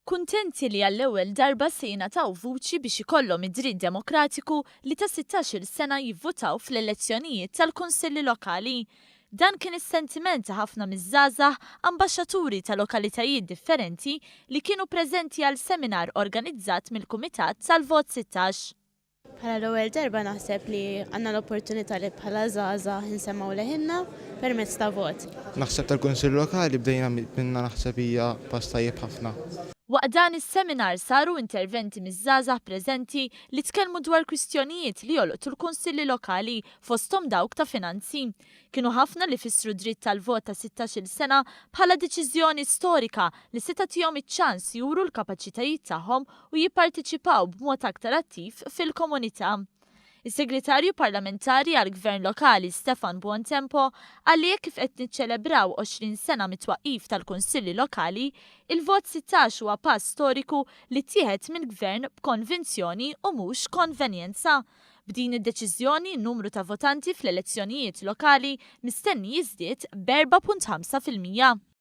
Kuntenti li għall-ewwel darba se jingħataw vuċi biex ikollhom id-dritt demokratiku li ta' 16-il sena jivvutaw fl-elezzjonijiet tal-Kunsilli Lokali. Dan kien is-sentiment ta' ħafna miż-żgħażagħ ambaxxaturi ta' lokalitajiet differenti li kienu preżenti għal seminar organizzat mill-Kumitat tal-Vot 16. Bħala l-ewwel darba naħseb li għandna l-opportunità li bħala żgħażagħ insemmgħu leħinna permezz ta' vot. Naħseb tal-Kunsill Lokali bdejna minna naħseb hija pass tajjeb ħafna. Waqt dan is-seminar saru interventi miż-żgħażagħ preżenti li tkellmu dwar kwistjonijiet li jolqtu l-Kunsilli Lokali fosthom dawk ta' finanzi. Kienu ħafna li fissru d-dritt tal-vot ta' 16-il sena bħala deċiżjoni storika li se tagħtihom iċ-ċans juru l-kapaċitajiet tagħhom u jipparteċipaw b'mod aktar attiv fil-komunità. Is-Segretarju Parlamentari għall-Gvern Lokali Stefan Buontempo qal li hekk kif qed niċċelebraw 20 sena mit-twaqqif tal-Kunsilli Lokali, il-Vot 16 huwa pass storiku li ttieħed mill-Gvern b'konvinzjoni u mhux konvenjenza. B'din id-deċiżjoni n-numru ta' votanti fl-elezzjonijiet lokali mistenni jiżdied b'4.5%.